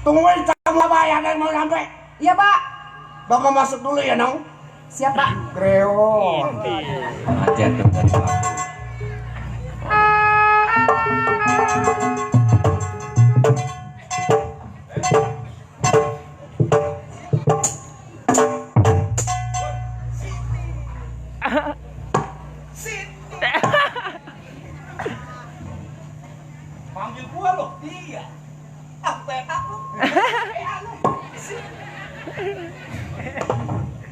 Tungguin sama bayar dan mau sampai. Iya, Pak. Bapak masuk dulu ya, Nong. Siap, Pak. Greo. Ajar dong dari pelaku. Panggil gua loh. Iya. Aku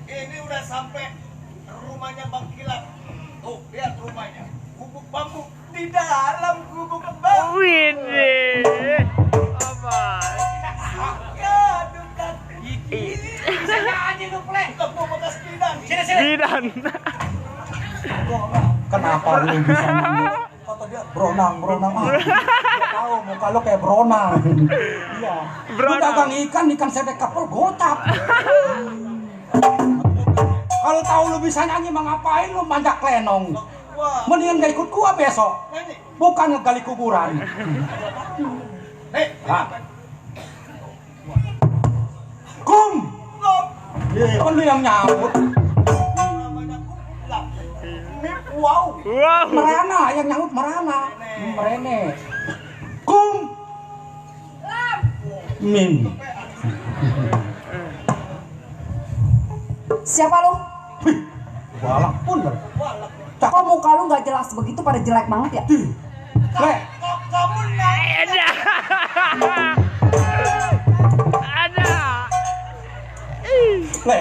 ini udah sampai rumahnya Bang Kilat. Tuh, lihat rumahnya. Gubuk bambu di dalam gubuk bambu. Widih. Apa? Aduh, kan. Saya aja lu, Plek. Kamu bekas bidan. Sini. Bidan. Kenapa lu bisa nanya? Kata dia beronang. Dia tahu muka lu kayak beronang. Iya. Lu dagang ikan sedek kapal gocap. Kalau tahu lu bisa nyanyi mah ngapain lu manjak lenong? Mendingan gak ikut gua besok. Bukan ngegali kuburan. Hei, Kum. Kan lu yang nyambut. namanya Kulat. Wow. Wow. Merana yang nyambut Merana. Merene. Kum. Min. Siapa lu? Balak pun. Kok muka lu nggak jelas begitu, pada jelek banget ya? Le, Kok kamu naik? Ada. le.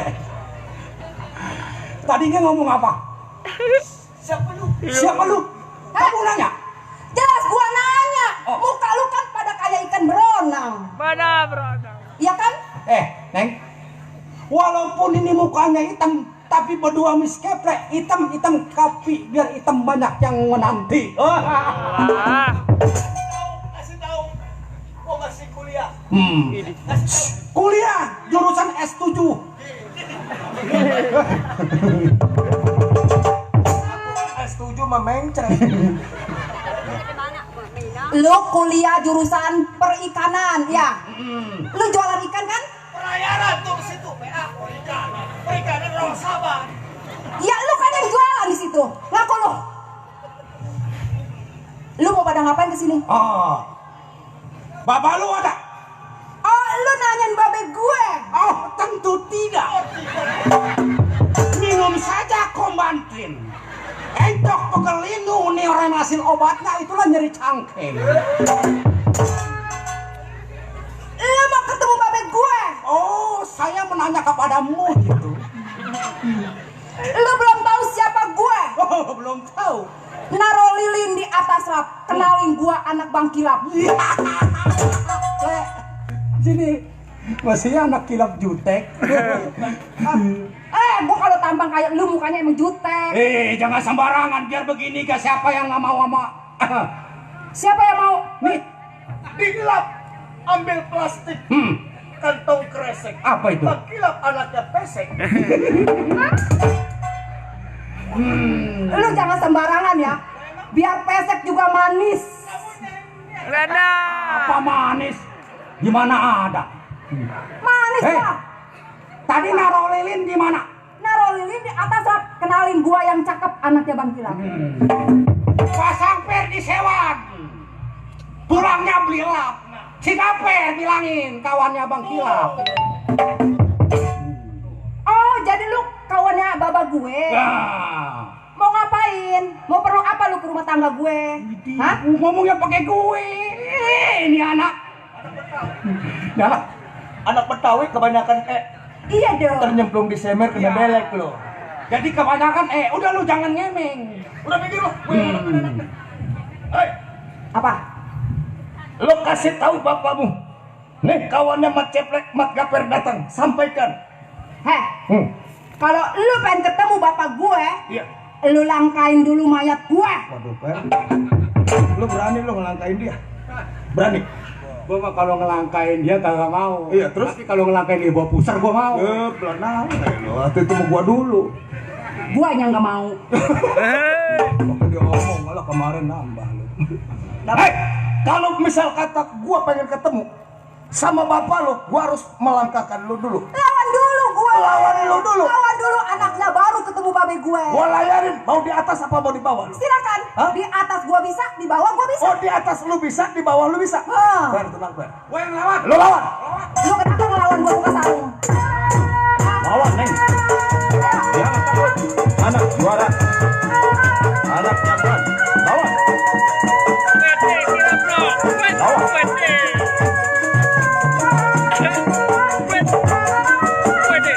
Tadinya ngomong apa? Siapa lu? Kamu nanya? Jelas gua nanya. Muka lu kan pada kayak ikan beronang. Mana, bro? Iya kan? Neng. Walaupun ini mukanya hitam, tapi berdua miskeplek, hitam kapi biar hitam banyak yang menanti. Ah. Kasih tahu. Gua masih kuliah. Kuliah jurusan S7. S7 memenceng. Lu kuliah jurusan perikanan, ya? Lu jualan ikan kan? Pelayaran tuh ke situ. PA perikanan Rawa Sabang. Ya lu kan yang jualan di situ. Ngaku lu. Lu mau pada ngapain ke sini? Bapak lu ada? Oh, lu nanyain babe gue. Oh, tentu tidak. Minum saja kombantrin. Entok pegelinu nih orang hasil obatnya itulah nyeri cangkeng. Lu mau ketemu babe gue. Oh, saya menanya kepadamu gitu. Lu belum tahu siapa gue. Oh, belum tahu. Naro lilin di atas rap. Kenalin gua anak Bang Kilap. Le, sini. Masih anak kilap jutek. Gua kalau tampang kayak lu mukanya emang jutek. Jangan sembarangan biar begini ke siapa yang nggak mau sama. Siapa yang mau? Nih, Dilap. Ambil plastik. Kantong kresek. apa itu? Bang Kilap anaknya pesek. Lu jangan sembarangan ya. Biar pesek juga manis. Rana. Apa manis? Gimana ada? Manis lah. Tadi naro lilin di mana? Naro lilin di atas rap. Kenalin gua yang cakep anaknya Bang Kilap. Pasang per di sewan. Pulangnya beli lap. Si Kaper bilangin kawannya Bang Kilap. Oh, jadi lu kawannya baba gue. Nah, Mau ngapain? Mau perlu apa lu ke rumah tangga gue? Hah? ngomongnya pakai gue. Ini anak. Nah, Anak Betawi kebanyakan Iya dong. ternyemplung di semer kena belek lo. jadi kebanyakan udah lu jangan ngemeng. Udah pikir lo. Hei, Apa? lo kasih tahu bapakmu. Nih kawannya Mat Ceplek, Mat Gaper datang. Sampaikan. Heh, kalau lu pengen ketemu bapak gue, Iya. lu langkain dulu mayat gue. Waduh, Per. Lo berani lo ngelangkain dia? Berani? Gua mah kalau ngelangkain dia kagak mau. Iya, terus? Tapi kalau ngelangkain dia bawa pusar gua mau. Pelan lo. Waktu itu mau gua dulu. Gua yang nggak mau. Waktu dia ngomong malah kemarin nambah lo. Hei, kalau misal kata gua pengen ketemu, sama bapak lo, gua harus melangkahkan lu dulu. Lawan dulu gue. Lawan lu dulu. Lawan dulu, anaknya baru ketemu babe gue. Gua layarin, mau di atas apa mau di bawah? Silakan. Hah? Di atas gua bisa, di bawah gua bisa. Oh, di atas lu bisa, di bawah lu bisa. Hah. Ber, tenang, Ber. Gua yang lawan. Lu lawan. Lu kenapa ngelawan gua buka sarung? Lawan, Neng. Jangan takut. Anak juara. Anak jagoan. Lawan. Pede kira bro. Lawan. Pede. Pede.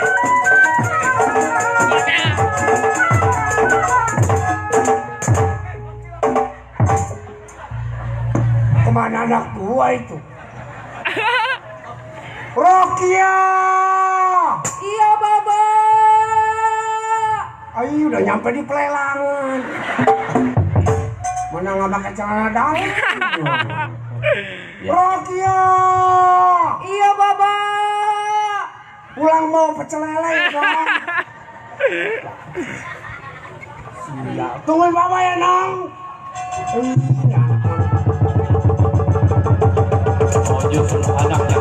Kemana anak gua itu? Rokia! Iya, Baba. Ayo udah nyampe di pelelangan. Mana nggak pakai celana dalam? Rokia! Iya, Baba. Pulang mau pecel lele dong. Siap. Tungguin papa ya, Nong. Iya. Oh, justru anaknya.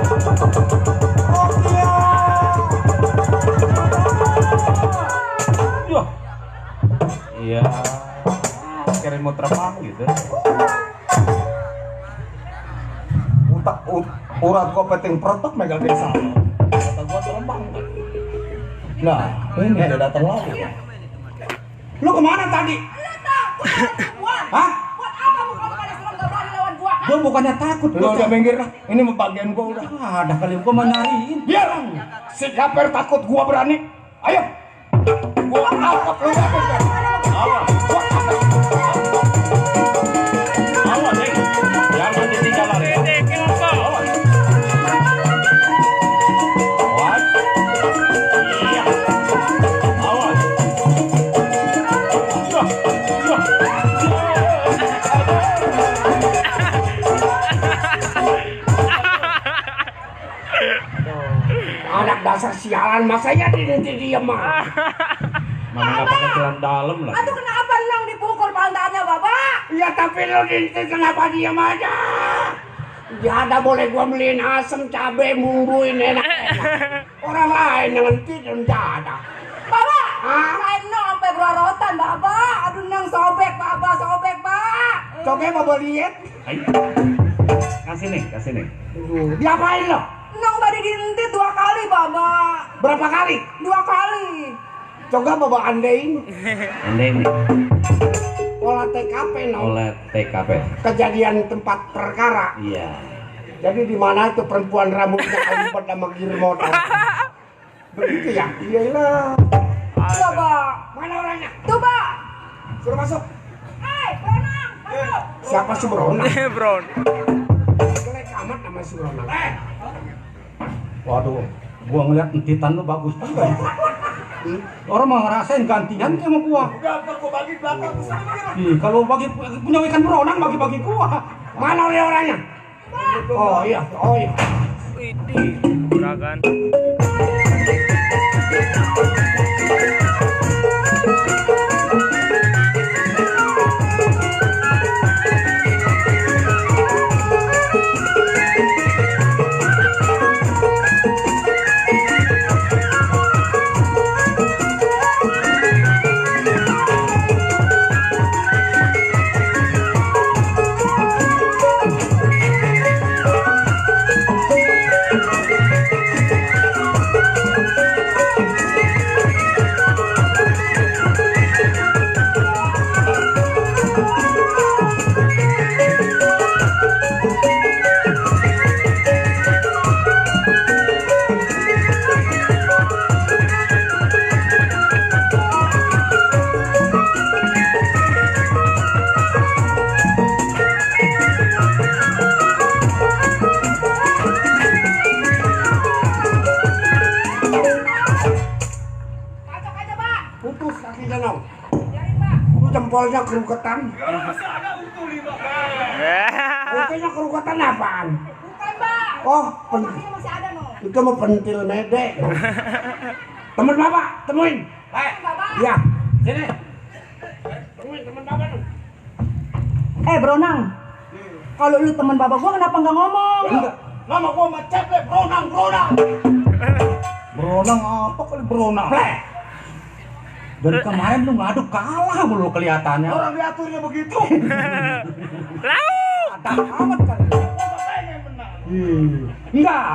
Rokia! Yuk. Iya. Kirain mau terbang gitu. Urat gua peting protok megang desa. Kata gua terbang. Nah, ini ada datang lagi. Lu kemana tadi? Lu tahu, gua. Hah? Buat apa lu kalau pada serang gak berani lawan gua? Gua bukannya takut. Lu udah minggir lah. Ini bagian gua udah. Ada kali gua mau nyariin. Biar si Kaper takut gua berani. Ayo. Gua angkat lu Kaper. Awas. Gua angkat. Awas, Neng. Jangan ditinggalan ya. Pede kira bro. Awas. Awas. Iya. Awas. Yuk. Anak dasar sialan masanya diem mah. Mana nggak pakai celana dalam lagi. Aduh, kenapa Nang dipukul pantatnya, Bapak? Ya tapi lu kenapa diem aja? Ya ada boleh gua beliin asem, cabe, bumbuin enak-enak. Orang lain yang nanti dan ada. Bapak, Hah? main Nang sampai berorotan, Bapak. Aduh, Nang sobek, Bapak, sobek, Pak. Coba mau lihat. Ayo. Kasih nih. Diapain lo? Nang tadi diintit 2 kali, Bapak. Berapa kali? 2 kali. Coba bawa andein. Ini Olah TKP no. oleh TKP. Kejadian tempat perkara. Iya. Jadi di mana itu perempuan rambutnya alibat sama girmon. Begitu ya? Iyalah. Iya, Pak. Mana orangnya? Tuh, Pak. Suruh masuk. Bronang, masuk. Siapa si Bronang? Bro. Jelek amat nama si Bronang. Waduh, gua ngeliat entitan lu bagus juga. Orang mau ngerasain gantian sama gua. Udah, ntar gua bagi belakang. Kalau punya ikan beronang bagi gua. Mana orangnya? Oh iya. Widih, juragan. jempolnya kerugetan. Ya masih ada utuh 5. Buktinya kerugetan apaan? Bukan, Mbak. Oh, Ini masih ada, no. itu mah pentil mede. Temen bapak, temuin. Bapak. Ya, sini. Temuin temen bapak dong. Bronang. Kalau lu teman bapak gua kenapa nggak ngomong? Enggak. Nama gua mah ceplek Bronang. Beronang apa kali beronang? Plek. Dari kemarin lu ngadu kalah mulu kelihatannya. Orang diaturnya begitu. Ada amat kali. Gua nggak pengen menang. Enggak.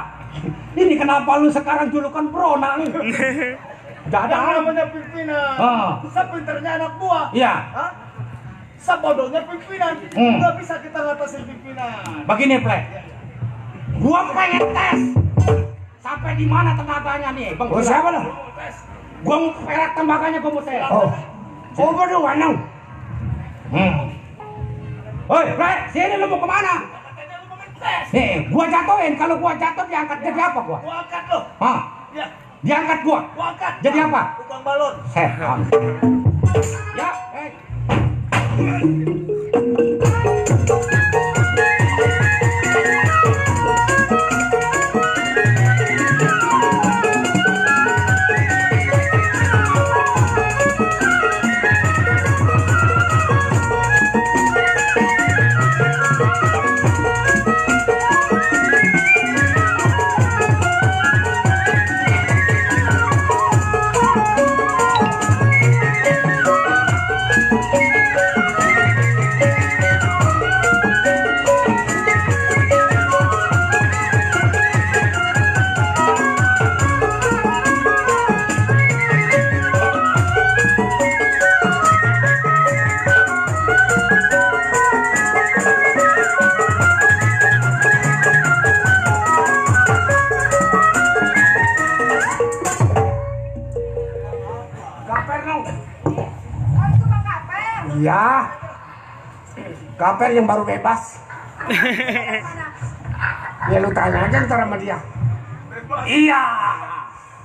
Ini kenapa lu sekarang julukan Bronang? Enggak ada Yang amat. namanya pimpinan. Ah. Sepinternya anak buah. Iya. Hah? Sebodohnya pimpinan. Nggak bisa kita ngatasin pimpinan. Begini, Plek. Gua pengen tes. Sampai di mana tenaganya nih? Bang, siapa dah? Gua mau perak tembakanya gua mau tes. Oh, berdua nang. Oi, Plek, sini lu mau kemana? Katanya lu mau ngetes. Nih, gua jatuhin. Kalau gua jatuh diangkat jadi apa gua? Gua angkat lo. Hah? Ya, Diangkat gua. gua angkat. Jadi apa? Tukang balon. Setan. Ya, Gaper dong. Oh, itu Bang Kaper. Iya. Gaper yang baru bebas. Ya lu tanya aja ntar sama dia. Iya.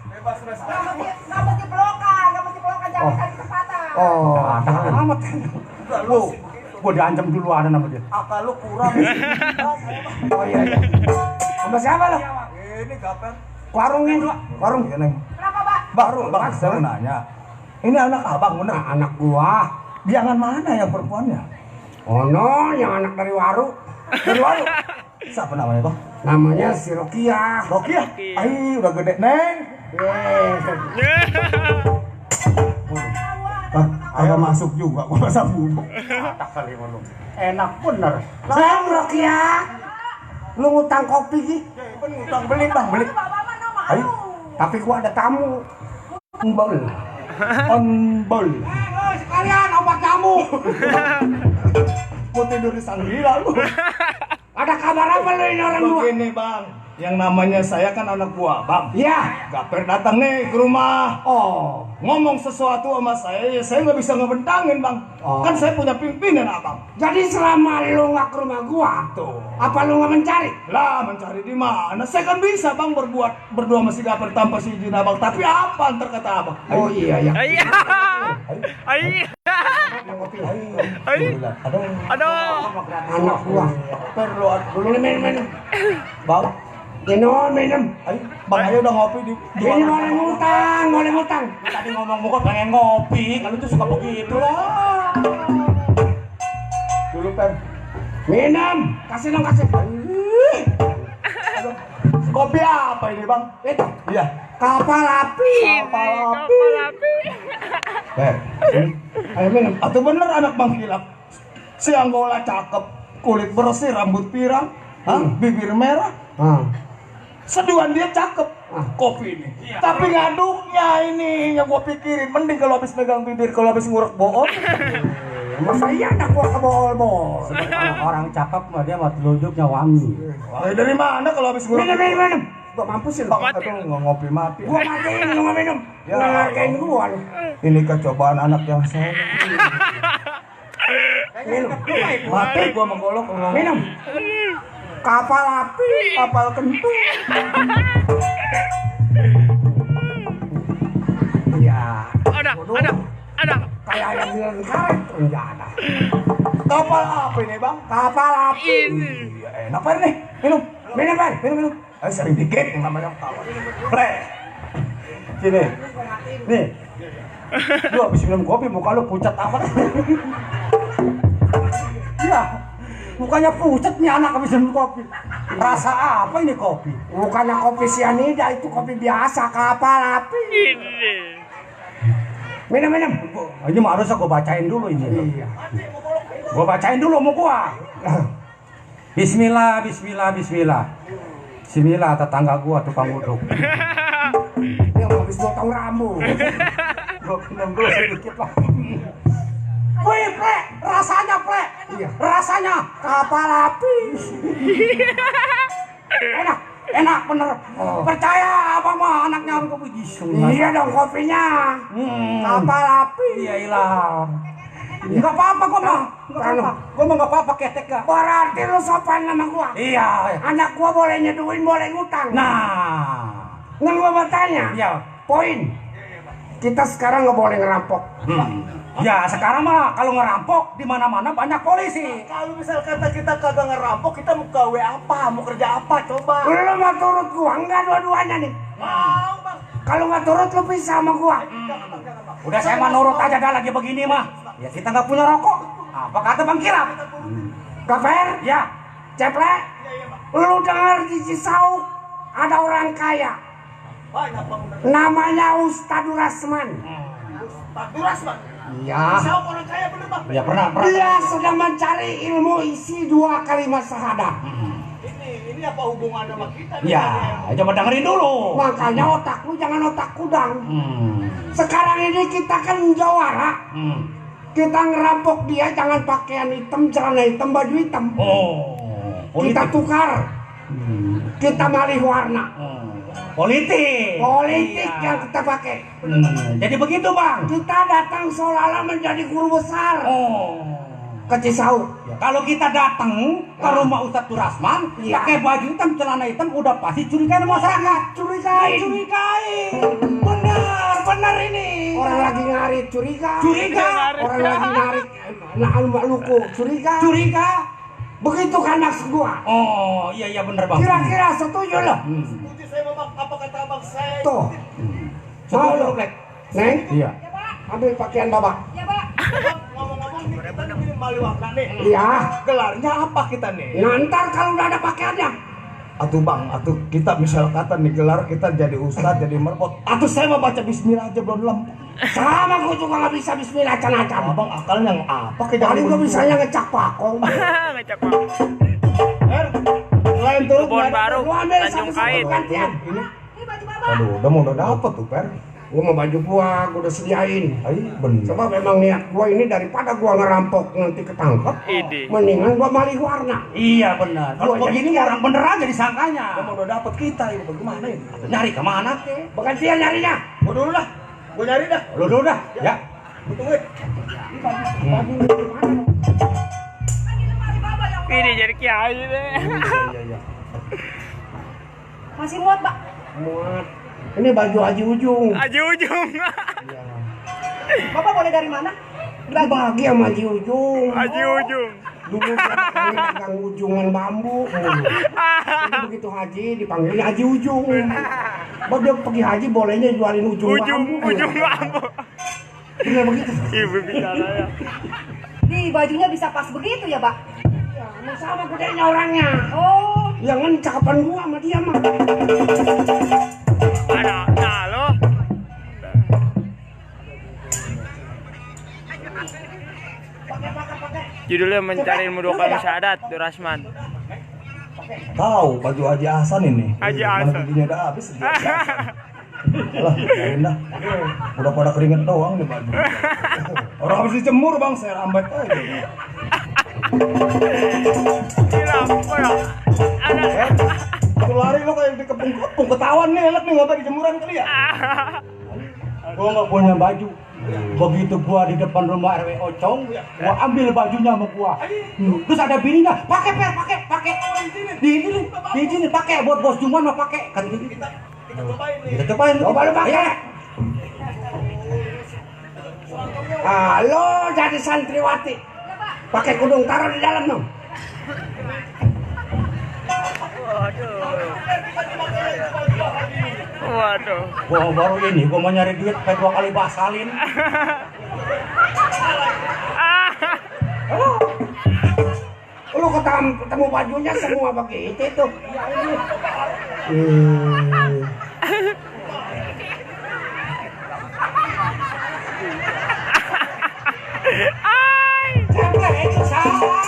Bebas bebas. Nggak mesti pelokan, jangan cari kesempatan. Oh, ada amat. Enggak lu. Gua diancam dulu ada nama dia. Akal lu kurang. Oh iya. Sama siapa lo? Ini gaper. Warungnya dua. Warung. Iya, Neng. Kenapa, Pak? Baru, Bang, saya mau nanya. Ini anak abang bener? Anak gua. Jangan mana yang perempuannya? Oh no, yang anak dari Waru. Dari Waru. Siapa namanya, Bang? Namanya si Rokia. Rokia. Ay, udah gede, Neng. Agak masuk juga, gua masa bubuk. Tak kali lu. Enak bener. Bang Rokia. Lu ngutang kopi ki? Kan ngutang beli, Bang, beli. Bapak mah no Ay, malu. Tapi gua ada tamu. Onbol. Onbol. Sekalian obat nyamuk. Mau tidur di Sangrila lu. Ada kabar apa lu ini orang dua? Begini, Bang. Yang namanya saya kan anak buah, Bang. Iya. Gaper datang nih ke rumah. Oh. Ngomong sesuatu sama saya, ya saya nggak bisa ngebentangin, Bang. Oh. Kan saya punya pimpinan, Abang. Jadi selama lu nggak ke rumah gua, Tuh. apa lu nggak mencari? Lah, mencari di mana? Saya kan bisa, Bang, berdua sama si Gaper tanpa si izin Abang. Tapi apa ntar kata Abang? Oh iya ya. Ay. Ay. Ay. Aduh. Aduh. Anak gua. Perlu dulu Minum. Bang. Minum. Ayo, Bang, ayo udah ngopi di Ini boleh ngutang. Tadi ngomong muka pengen ngopi, kalau tuh suka begitu lah. Dulu Pen. Minum. Kasih dong, kasih. Aduh. Kopi apa ini, Bang? Itu. Iya. Kapal api. Kapal api. Pen. Ayo minum. Atau bener anak Bang Kilap? Si Anggola cakep, kulit bersih, rambut pirang, bibir merah. Seduhan dia cakep, kopi ini. Tapi ngaduknya ini yang gua pikirin, mending kalau habis megang bibir, kalau habis ngurek bohong. Masa iya anak gua kebol-bol. Orang cakep mah dia mah telunjuknya wangi. Dari mana kalau habis ngurek? Minum. Gua mampus ya. Bang, aduh, nggak ngopi mati. Gua matiin lu nggak minum. Ya. Nggak ngargain gua lu. Ini kecobaan anak yang saya. Minum. Mati gua menggolok. Minum. Kapal api, Kapal kentut. ya. Ada. Kayak yang bilang karet enggak ada. Kapal apa ini, Bang? Kapal api. Ini. Iya, enak Pen nih. Minum. Minum. Ayo sering dikit yang namanya kawan. Pre. Sini. Nih. Lu habis minum kopi muka lu pucat amat. Ya. Mukanya pucat nih anak habis minum kopi. Rasa apa ini kopi? Bukannya kopi sianida, itu kopi biasa, kapal api. Ini. Minum. Ini mah harusnya gua bacain dulu ini. Iya. Gua bacain dulu mau gua. Bismillah. Bismillah, tetangga gua tukang uduk. Dia mau habis potong rambut. Gua minum dulu sedikit lah. Wih, Plek, rasanya Plek. Iya. Rasanya Kapal api. enak bener. Percaya apa mah anaknya kopi Iya dong kopinya. Kapal api. Iya ilah. Enggak apa-apa gua mah. Gua mah enggak apa-apa ketek gak. Berarti lu sopan sama gua. Iya. Anak gua boleh nyeduin, boleh ngutang. Nah. Nggak gua bertanya. Iya. Poin. Kita sekarang nggak boleh ngerampok. Ya sekarang mah kalau ngerampok di mana-mana banyak polisi. Kalau misal kata kita kagak ngerampok, kita mau gawe apa? Mau kerja apa? Coba. Lu mau turut gua? Enggak dua-duanya nih. Mau, Bang. Kalau nggak turut lu pisah sama gua. Udah saya mah nurut aja dah lagi begini mah. Ya kita nggak punya rokok. Apa kata Bang Kilap? Kafer? Ya. Ceplek? Lu dengar di Cisauk ada orang kaya. Banyak, Bang. Namanya Ustadz Rasman. Pak Duras, Bang. Iya. Siapa orang kaya bener, Bang? Ya pernah. Dia sedang mencari ilmu isi 2 kalimat syahadah. Ini apa hubungannya sama kita? nih? Ya, coba dengerin dulu. Makanya otak lu jangan otak kudang. Sekarang ini kita kan jawara. Kita ngerampok dia, jangan pakaian hitam, celana hitam, baju hitam. Oh. Kita tukar. Kita malih warna. Politik. Politik Iya. yang kita pakai. Jadi begitu Bang. Kita datang seolah-olah menjadi guru besar Oh. ke Cisauk. Ya, kalau kita datang ke rumah Ustadz Turasman, Iya. pakai baju hitam, celana hitam, udah pasti curigain masyarakat. Curigain. Benar ini. Orang lagi ngarit curiga. Curiga. Orang lagi narik mbak luku curiga. Curiga. Begitu kan maksud gua. Oh, iya benar Bang. Kira-kira setuju lo? Setuju saya, Bang. Apa kata Abang saya? Tuh. Mau Setuju, lo? Plek. Neng, Iya. ambil pakaian babak. Ngomong-ngomong nih, kita nih Mali Wakna nih. Iya. Gelarnya apa kita nih? Ntar kalau udah ada pakaiannya. Atuh Bang, atuh kita misal kata nih gelar kita jadi ustadz, jadi merpot. Atuh saya mau baca bismillah aja belum lem. Sama gua juga nggak bisa bismillah acan-acan. Abang akalnya yang apa? Kayak Paling gua bisanya ngecak pakong. Ngecek Bang. Lain tuh. Kebun baru, Gua ambil Tanjung satu-satu Kait. gantian. Ini. Aduh, udah dapet tuh Per. Gua mau baju gua udah sediain. Ay, bener. Coba memang niat gua ini daripada gua ngerampok nanti ketangkep, Ide. mendingan gua malih warna. Iya benar. Kalau Gua begini jadi- orang bener aja disangkanya. Emang udah dapet kita, ini bagaimana ini? Nyari kemana ke? Gantian nyarinya. Gua dulu dah. Gua nyari dah. Lu dulu dah. Ya. Gua tungguin. Ini jadi kiai deh. Iya. Masih muat, Pak. Muat. Ini baju Haji Ujung. Aji ujung. Bapak boleh dari mana? Dibagi sama Haji Ujung. Aji ujung. Dulu kami dagang ujungan bambu. Jadi begitu haji dipanggilnya Haji Ujung. Bapak dia pergi haji bolehnya jualin ujung bambu. Ujung lampu. Bener begitu. Ibu bicara ya. Di bajunya bisa pas begitu ya, Pak? Ya, sama gedenya orangnya. Oh, Yang kan cakapan gua sama dia mah. Nah lo. Judulnya mencari ilmu 2 kalimat syahadat, Durasman. Tahu baju Haji Hasan ini. Haji Mana Hasan. giginya udah habis. Alah, biarin dah. Udah pada keringet doang nih baju. Orang habis dijemur Bang, saya rambat aja. Gila, apa ya? Ada. Itu lari lo kayak di kepung ketahuan nih, enak nih ngapa dijemuran kali ya? Gua nggak punya baju. Begitu gua di depan rumah RW Ocong, gua ambil bajunya sama gua. Terus ada bininya, pakai Per, pakai. Di sini pakai buat bos Juman mah pakai. Kan gitu. Kita cobain nih. Kita cobain. Coba lu pakai. Halo, jadi santriwati. Pakai kudung taruh di dalam dong. Waduh. Gua baru ini, gua mau nyari duit kayak 2 kali basalin. Lu Ketemu ketemu bajunya semua begitu tuh. Ceplek itu salah.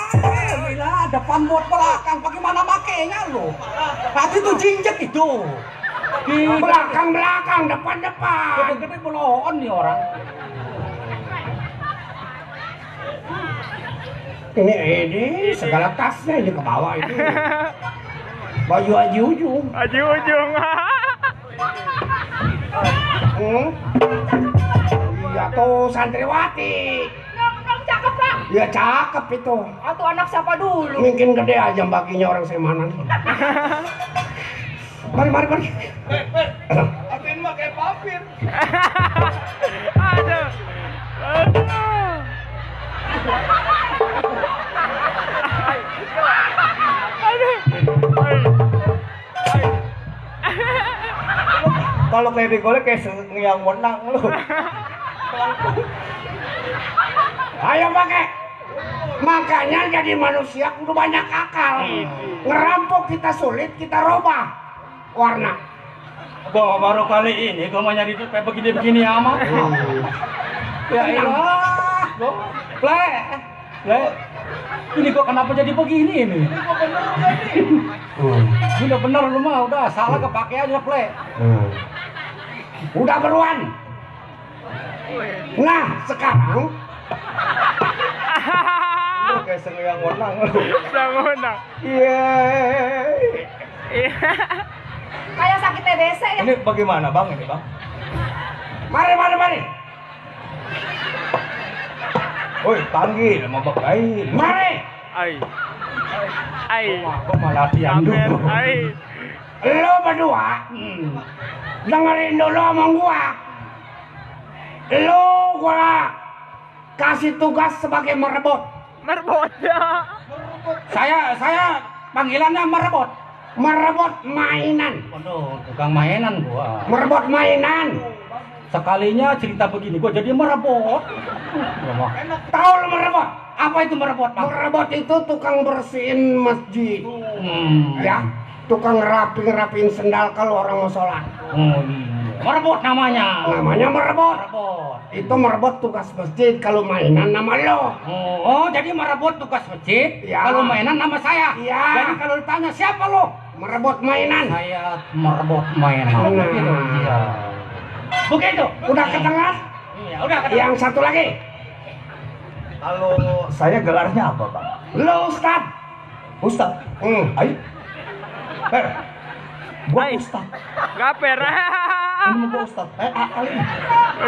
Bila depan buat belakang, bagaimana makainya lo? Hati tuh jinjek itu. Di Belakang, depan. gede-gede beloon nih orang. Ini segala tasnya ini ke bawah ini. Baju Haji Ujung. Haji Ujung. Iya tuh santriwati. Kamu cakep pak. Ya cakep itu. Atau anak siapa dulu? Mungkin gede aja baginya orang Semanan. Mari. Apin mah kayak papir. Aduh. Kalau kayak digolek kayak yang menang lu. Ayo pakai. Makanya jadi manusia kudu banyak akal. Ngerampok kita sulit, kita robah warna. Gua baru kali ini gua mau nyari kayak begini-begini amat. Ya ilah, gua Plek. Ini gua kenapa jadi begini ini? Udah bener lu mah, udah salah kepake aja Plek. Udah beruan. Nah, sekarang Lu kayak yang menang lu. Sangunang. Iya. Kayak sakit TBC ya. Ini bagaimana bang ini bang? mari. Woi panggil sama bakain. Mari. Ai. Gua malah diam Amer. dulu. Ai. Lo berdua dengerin dulu omong gua. Lo gua kasih tugas sebagai merebut. Merbot. Saya panggilannya merebut. Merebut mainan. Waduh, tukang mainan gua. Merebut mainan. Sekalinya cerita begini gua jadi merebut. Tahu lo merebut? Apa itu merebut, Bang? Merebut itu tukang bersihin masjid. Hmm. Ya, tukang rapiin sendal kalau orang mau sholat. Oh iya. Merebut namanya. Namanya merebut. Merebut. Itu merebut tugas masjid, kalau mainan nama lo. Oh, jadi merebut tugas masjid. Ya. Kalau mainan nama saya. Ya. Jadi kalau ditanya siapa lo? Merebut mainan. Saya merebut mainan. Nah. Begitu. Iya. Begitu. Udah kedengar? Iya, udah kata. Yang satu lagi. Kalau saya gelarnya apa bang? Lo Ustad. Ustad. Ayo. Gua Hai. Ustad. Gaper. Ini gua Ustad. Ali.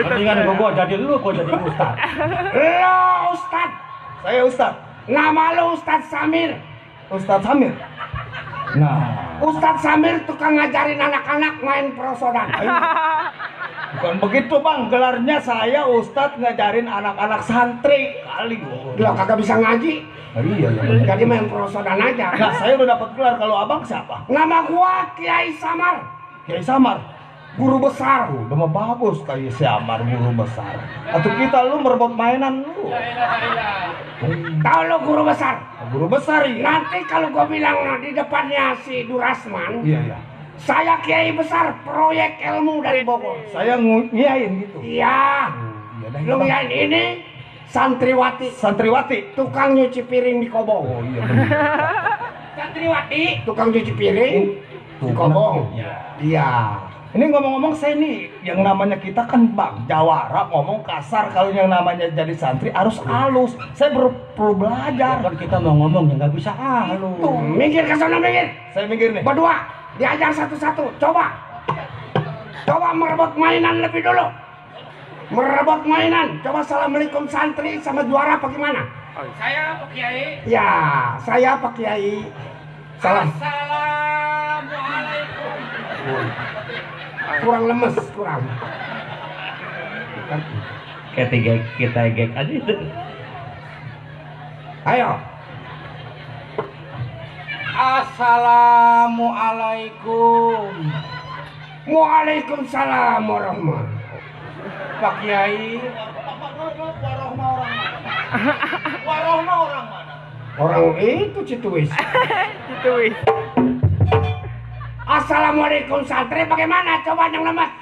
Mendingan gua jadi lu, gua jadi ustaz. Lo Ustad. Saya Ustad. Nama lo Ustad Samir. Ustad Samir. Nah. Ustad Samir tukang ngajarin anak-anak main prosodan. Bukan begitu bang, gelarnya saya Ustadz ngajarin anak-anak santri kali. Lo kagak bisa ngaji. Iya. Jadi main prosodan aja. Nah saya udah dapat gelar, kalau abang siapa? Nama gua Kiai Samar. Kiai Samar. Guru besar. Udah mah bagus kayak Samar guru besar. Atau kita lu merebut mainan lu. Tahu lo guru besar? Guru besar ya. Nanti kalau gua bilang di depannya si Durasman, Iya. saya Kiai besar proyek ilmu dari Bogor. Saya ngiyain gitu. Iya. Iya dah, Lu Bang. ngiyain ini santriwati, Santriwati. tukang nyuci piring di Kobong. Oh iya bener. Santriwati, tukang cuci piring di Kobong. Iya. Ini ngomong-ngomong saya nih, yang namanya kita kan bang Jawara ngomong kasar, kalau yang namanya jadi santri harus halus. Saya perlu belajar. Kan kita mau ngomong ya nggak bisa halus. Tuh, minggir ke sana minggir. Saya mikir nih. Berdua, diajar satu-satu. Coba merebut mainan lebih dulu. Merebut mainan. Coba assalamualaikum santri sama juara apa gimana? Saya Pak Kiai. Ya, saya Pak Kiai. Salam. Assalamualaikum. Kurang lemes, kurang. Kita gek aja itu. Ayo. Assalamualaikum. Waalaikumsalam warahmatullahi. Pak Kiai. Warohma orang mana? Orang itu Cituis. Gitu wis. Assalamualaikum santri, bagaimana? Coba yang lemas.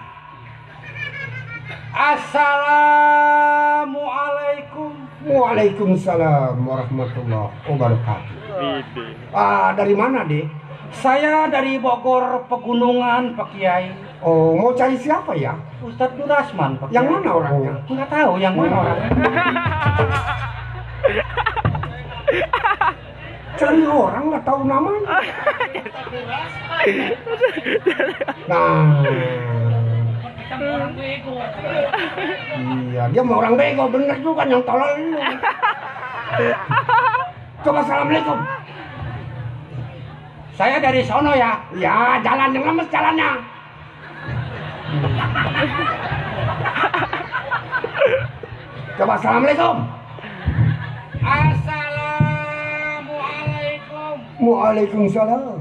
Assalamualaikum. Waalaikumsalam warahmatullahi wabarakatuh. Ide. Dari mana, Dik? Saya dari Bogor Pegunungan, Pak Kiai. Oh, mau cari siapa ya? Ustadz Durasman, Pak Kiai. Yang mana orangnya? Nggak tahu yang mana orangnya. Cari orang nggak tahu namanya. Nah, iya, dia mau orang bego, bener juga yang tolol lu. Coba assalamualaikum. Saya dari sono ya. Ya, jalan yang lemes jalannya. Coba assalamualaikum. Assalamualaikum. Waalaikumsalam.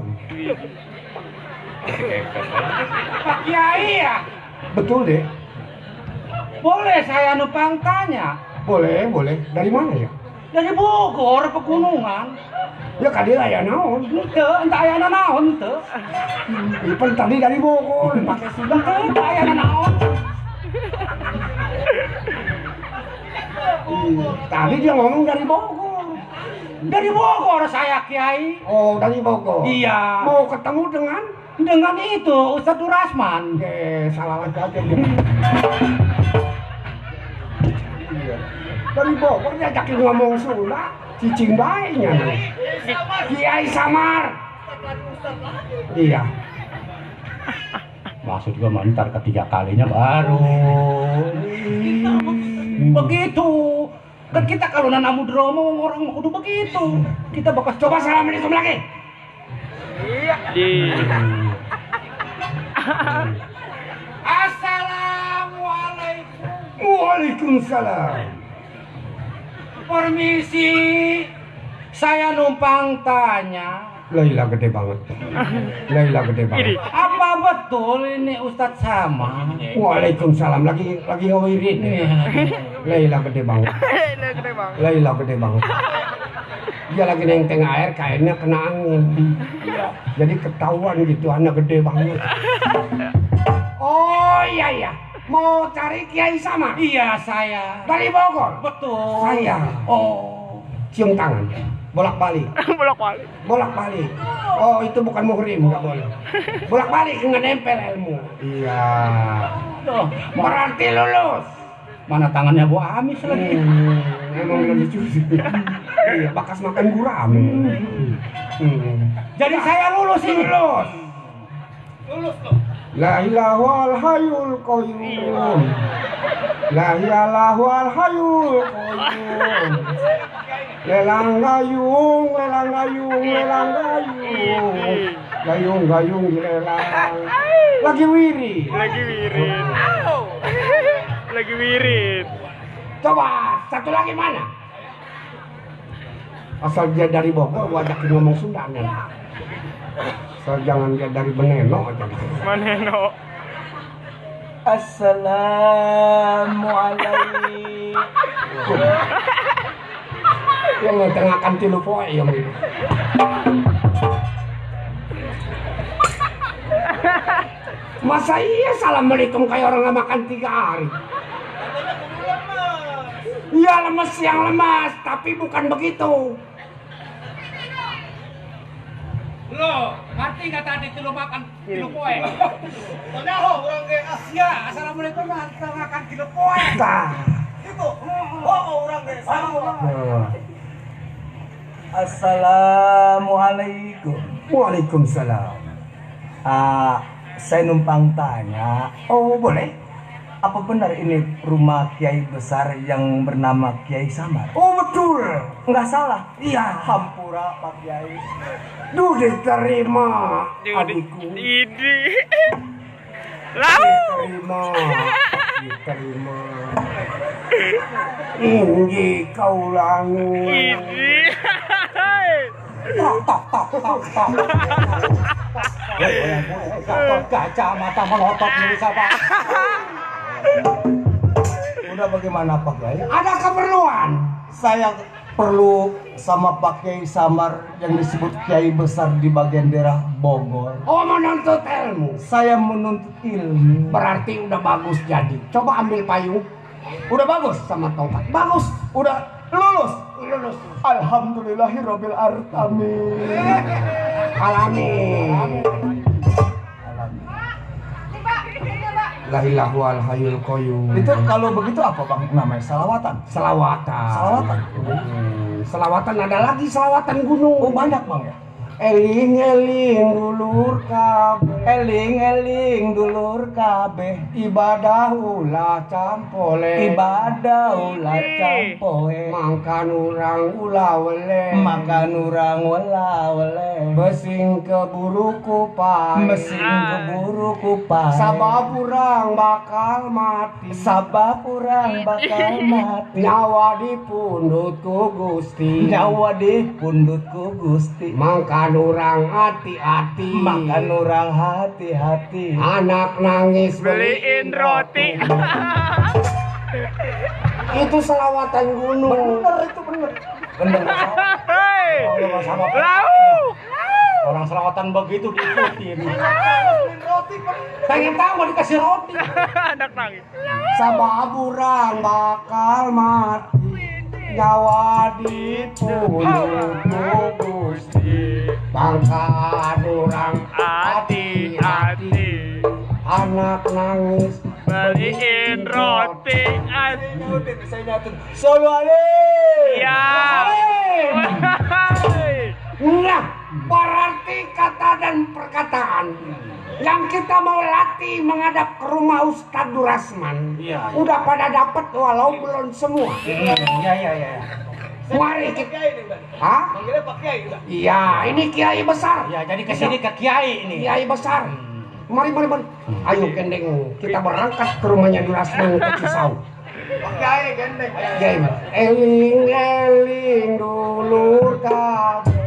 Pak Kiai ya. Betul deh. Boleh saya numpang tanya? Boleh, boleh. Dari mana ya? Dari Bogor Pegunungan. Ya kadi aya naon. Henteu, entah aya naon teu. Ipan tadi dari Bogor, pakai sudah. Entah aya naon. Tadi dia ngomong dari Bogor. Dari Bogor saya Kiai. Oh, dari Bogor. Iya. Mau ketemu dengan itu Ustadz Durasman. salah lagi aja dia. Iya. Dari Bogor dia ajakin ngomong Sunda, cicing baiknya nih. Kiai Samar. Iya. Maksud gua mantar ketiga kalinya baru. Begitu. Kan kita kalau nanamu drama orang mah kudu begitu. Kita bakal Coba assalamualaikum lagi. Di. Assalamualaikum. Waalaikumsalam. Permisi. Saya numpang tanya. Laila gede banget. Laila gede banget. Apa betul ini Ustadz Sama? Waalaikumsalam. Lagi ngawirin. Laila gede banget. Gede bang. Laila gede banget. Dia lagi nenteng air, kainnya kena angin. Jadi ketahuan gitu, anak gede banget. Oh iya. Mau cari Kiai Sama? Iya saya. Dari Bogor? Betul. Saya. Oh. Cium tangan. Bolak-balik. Bolak-balik. Bolak-balik. Oh itu bukan muhrim, nggak boleh. Bolak-balik nggak nempel ilmu. Iya. Tuh, Berarti lulus. mana tangannya Bu Amis lagi? Emang udah dicuci. Iya, bakas makan gurame. Jadi saya lulus ini. Lulus. Lulus loh. La ilaha wal hayyul qayyum. La ilaha wal hayyul qayyum. Lelang gayung. Gayung lelang. Lagi wiri. Lagi wirid. Lagi wirid. Coba satu lagi mana? Asal dia dari Bogor, gua ajakin ngomong Sunda nih. Asal jangan dia dari Beneno aja. Maneno. Assalamualaikum. Yang ngetengahkan tilu poe yang itu. Masa iya assalamualaikum kayak orang nggak makan 3 hari? Iya lemes yang lemas, tapi bukan begitu. Loh, ngerti nggak tadi tilu makan tilu poe? Nyaho orang ge ah. Ya, assalamualaikum makan tilu poe. Tah. Itu. Oh, orang ge sama. Assalamualaikum. Waalaikumsalam. Saya numpang tanya, Oh boleh? apa benar ini rumah Kiai besar yang bernama Kiai Samar? Oh betul. Enggak salah. Iya. Hampura Pak Kiai. Duh diterima adikku. Idi. Lau. Diterima. Inggi kau langu. Idi. Tok. Gatot kaca mata melotot ini siapa? Udah bagaimana Pak Kiai? Ada keperluan. Saya perlu sama Pak Kiai Samar yang disebut Kiai besar di bagian daerah Bogor. Oh, menuntut ilmu. Saya menuntut ilmu. Berarti udah bagus jadi. Coba ambil payung. Udah bagus? Sama tongkat. Bagus. Udah lulus? Lulus. Alhamdulillahirabbil alamin. Alamin. La ilaha wal hayyul qayyum. Itu kalau begitu apa Bang namanya? Salawatan. Selawatan. Salawatan. Selawatan ada lagi selawatan gunung. Oh banyak Bang ya? Eling eling dulur kabeh. Eling-eling dulur kabeh, Ibadah ulah campole. ibadah ulah campoe, Mangkan urang ulah wele. makan urang wela-wele, Besing keburu kupai. mesin keburu kupai, Sabab urang bakal mati. sabab urang bakal mati, Nyawa dipundut ku Gusti. nyawa dipundutku Gusti, Mangkan urang hati-hati. makan urang hati-hati. Anak nangis Beliin roti. Itu selawatan gunung. Bener itu bener. Bener. Hei. Kalau sama Lau. orang selawatan begitu diikutin. Roti Pengen tahu mau dikasih roti. Anak nangis. Sabab urang bakal mati. Nyawa dipundut ku Gusti. Bangka urang Hati-hati. Anak nangis Beliin roti. Solo ale. Iya. Nah, berarti kata dan perkataan yang kita mau latih menghadap ke rumah Ustadz Durasman. Iya. Udah pada dapat walau belum semua. Iya. Mari kita. Kiai nih, Bang. Hah? Manggilnya Pak Kiai juga. Iya, ini kiai besar. Ya, jadi kesini ke Kiai ini. Kiai besar. Mari. Ayo kendeng, kita berangkat ke rumahnya Durasman ke Cisau. Pak Kiai gendeng. Kiai, eling dulur kabeh.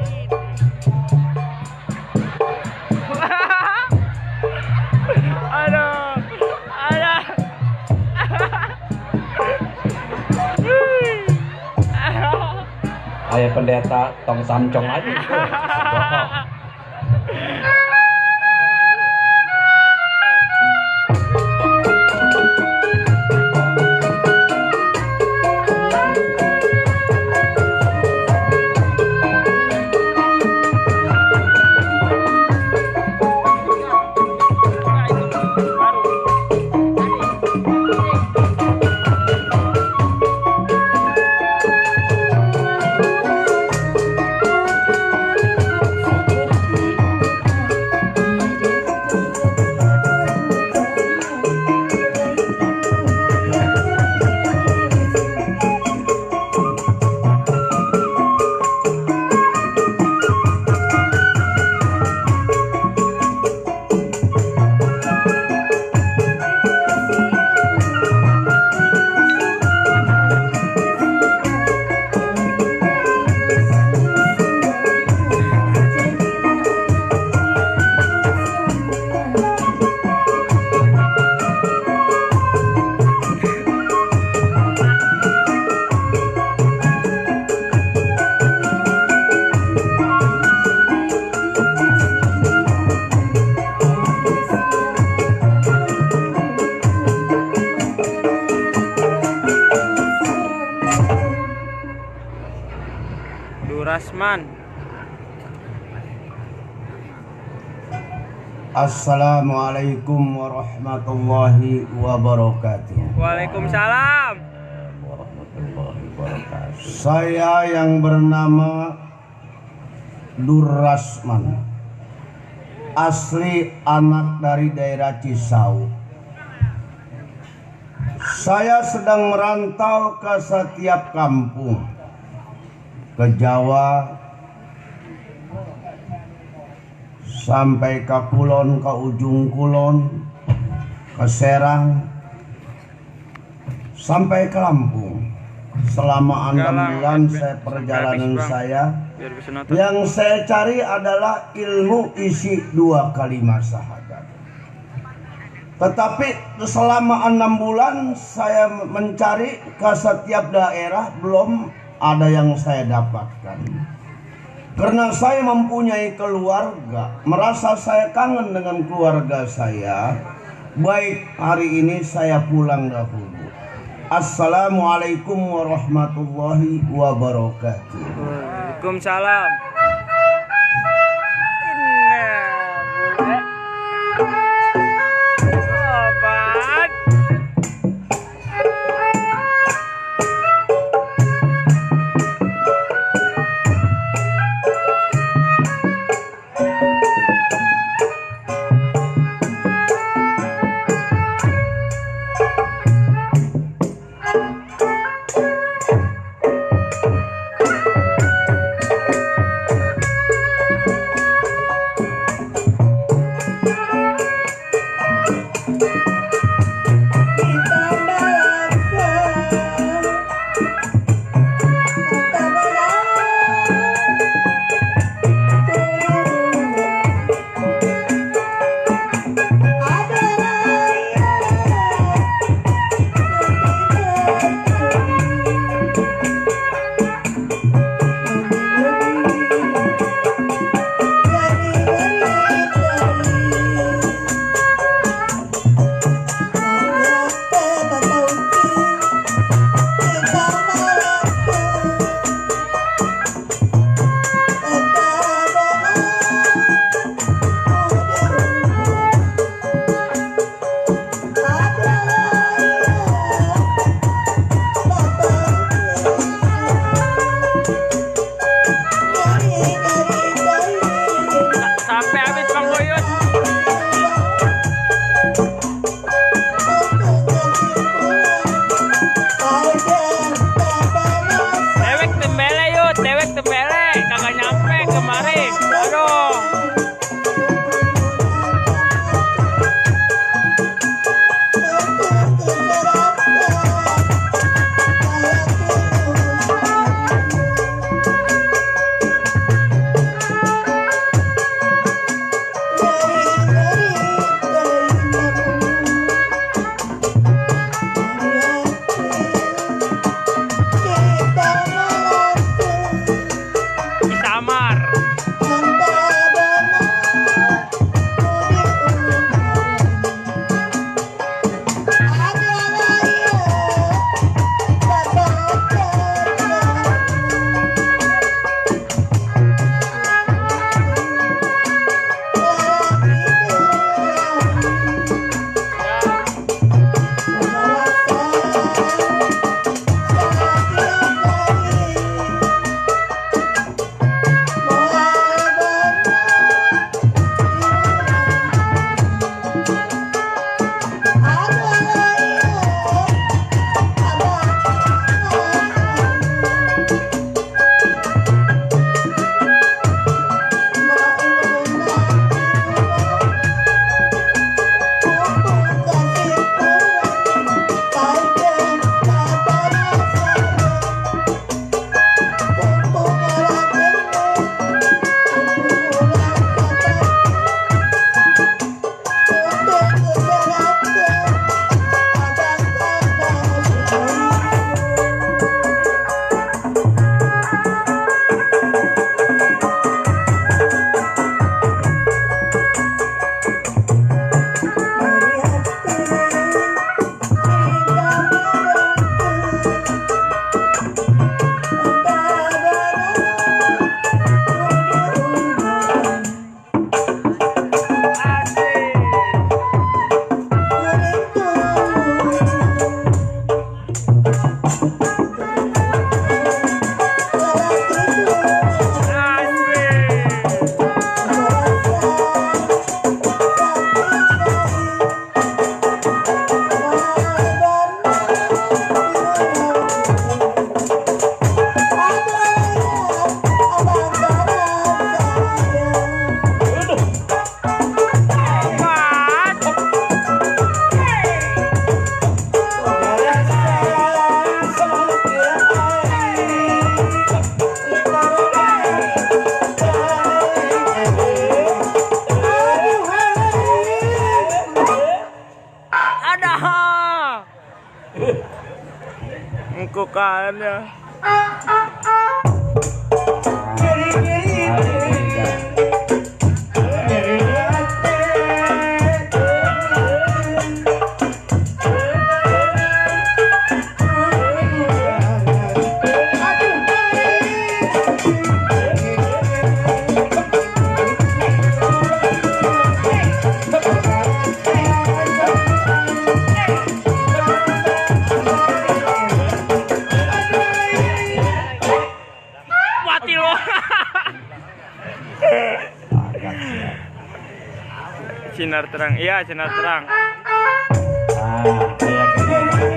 Aduh. Ayo pendeta tong samcong aja. Durasman. Assalamualaikum warahmatullahi wabarakatuh. Waalaikumsalam. Saya yang bernama Durasman, asli anak dari daerah Cisau. Saya sedang merantau ke setiap kampung, ke Jawa, sampai ke Kulon, ke ujung Kulon, ke Serang, sampai ke Lampung. Selama 6 bulan saya perjalanan saya, yang saya cari adalah ilmu isi 2 kalimat syahadat. Tetapi selama 6 bulan saya mencari ke setiap daerah belum ada yang saya dapatkan. Karena saya mempunyai keluarga, merasa saya kangen dengan keluarga saya. Baik, hari ini saya pulang dahulu. Assalamualaikum warahmatullahi wabarakatuh. Waalaikumsalam. Obat. Sampai habis Bang Boyut. Dewek tembele yut, dewek tembele, kagak nyampe kemari. Aduh. Samar. Engkau kan ya. sinar terang. Iya, sinar terang. Kayak gini.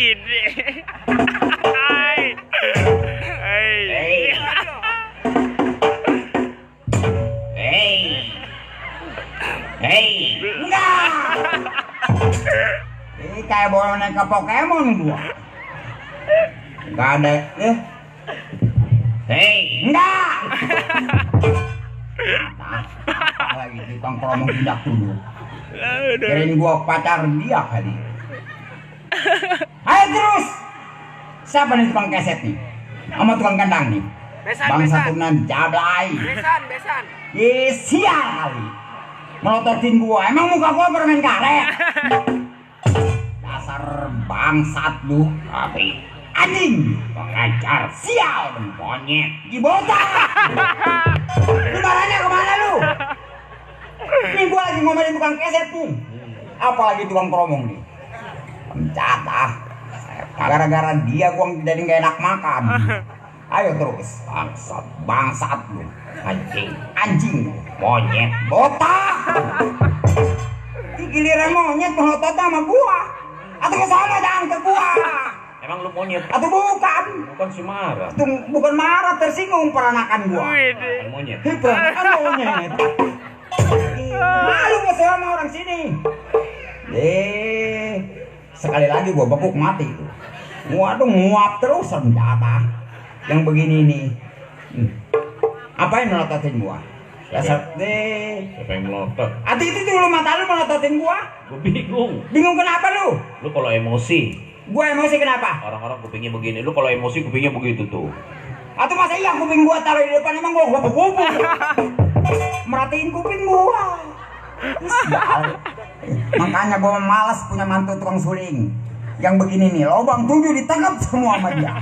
Ini. Hai. Hai. Ini kayak bola naik ke Pokemon gua. Enggak ada. Enggak. Apa lagi tukang promo tindak dulu. Kirain gua pacar dia kali. Ayo terus. Siapa nih tukang keset nih? Sama tukang kandang nih? Bangsa turunan jablay. Besan. Sial kali. Melototin gua. Emang muka gua permen karet. Dasar bangsat lu. Tapi anjing, pengajar sial dan monyet dibotak. Lu marahnya kemana lu? Ini gua lagi ngomelin tukang keset nih. Apalagi tukang promong nih. Pencat ah. Gara-gara dia gua jadi gak enak makan. Ayo terus. Bangsat lu. Anjing, monyet botak. Giliran monyet melotot sama gua. Atau ke sana jangan ke gua. Emang lu monyet? Atau bukan? Bukan si marah. Itu bukan marah, tersinggung peranakan gua. Bukan monyet. Peranakan monyet. Malu gua sama orang sini. Sekali lagi gua bepuk mati tuh. Waduh, nguap terus senjata. Yang begini nih. Apa yang melototin gua? Dasar Siapa yang melotot? Hati-hati dulu mata lu melototin gua. Gue bingung. Bingung kenapa lu? Lu kalau emosi, Gua emosi kenapa? orang-orang kupingnya begini. Lu kalau emosi kupingnya begitu tuh. Atau masa iya kuping gua taruh di depan emang gua bubuk. Merhatiin kuping gua. Sial. Makanya gua malas punya mantu tukang suling. Yang begini nih, lobang 7 ditangkap semua sama dia.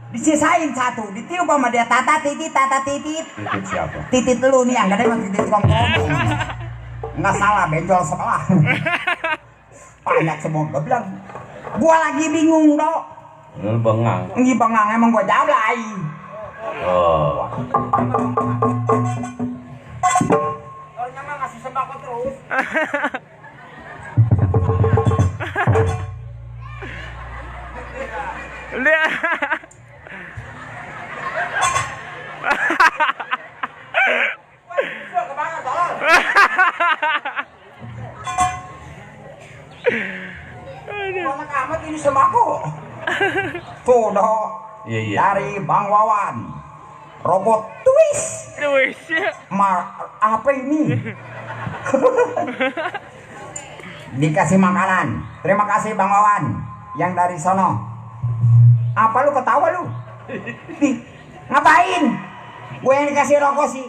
Disisain 1, ditiup sama dia tata titit. Titit siapa? Titit lu nih yang gak ada emang titit tukang ngomong. Nggak salah, benjol sebelah. Banyak semua gua bilang. Gua lagi bingung dok. Lu bengang. Ini bengang emang gua jablay. Oh. Kalau nyama ngasih sembako terus. Lihat. Banyak amat ini sembako. Tuh dok. Iya. Dari Bang Wawan. Robot twist. Apa ini? Dikasih makanan. Terima kasih Bang Wawan. Yang dari sono. Apa lu ketawa lu? Ngapain? Gue yang dikasih rokok sih.